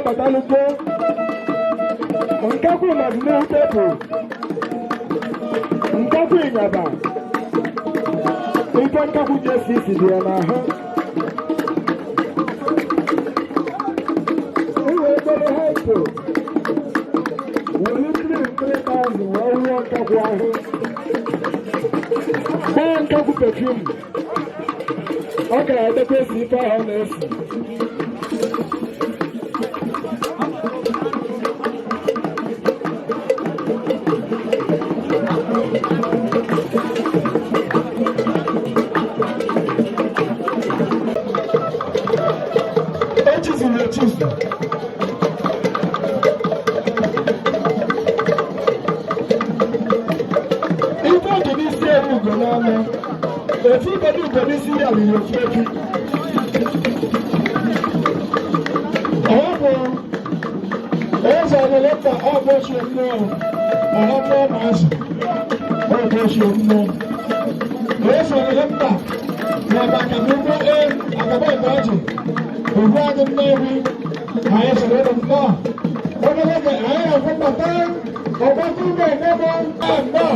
Abatalugo nkakwu nọdụ n'ihu tebụl. Nkakwu ịnyaba ife nkakwu ji esi isi dị ya n'ahụ. Iwe ebere hypo were mmiri 3000 wee wụọ nkakwu ahụ, gbaa nkakwu perfume, ọ ga-edekwa esi ife ahụ ọ na-esi. Echizuru echizu. Ife dị n'isi eru ugo n'ọnụ ofu ibe dị ugo n'isi ya riri ofu efi. Ọ bụ eze ọlụlụta, ọ bụ ochie mmụọ, ọha mmụọ ma azụ, ọ bụ ochie mmụọ. Eze ọlụlụta maọbụ akaba ugbo e akaba ebe ọjị ugbu adị Nnewi, anyị sịrị ụlọ nnọọ. Ogologo anyị na-akwụ mbata ọgbakọ ụgbọ ọgbọgbọ nnọọ.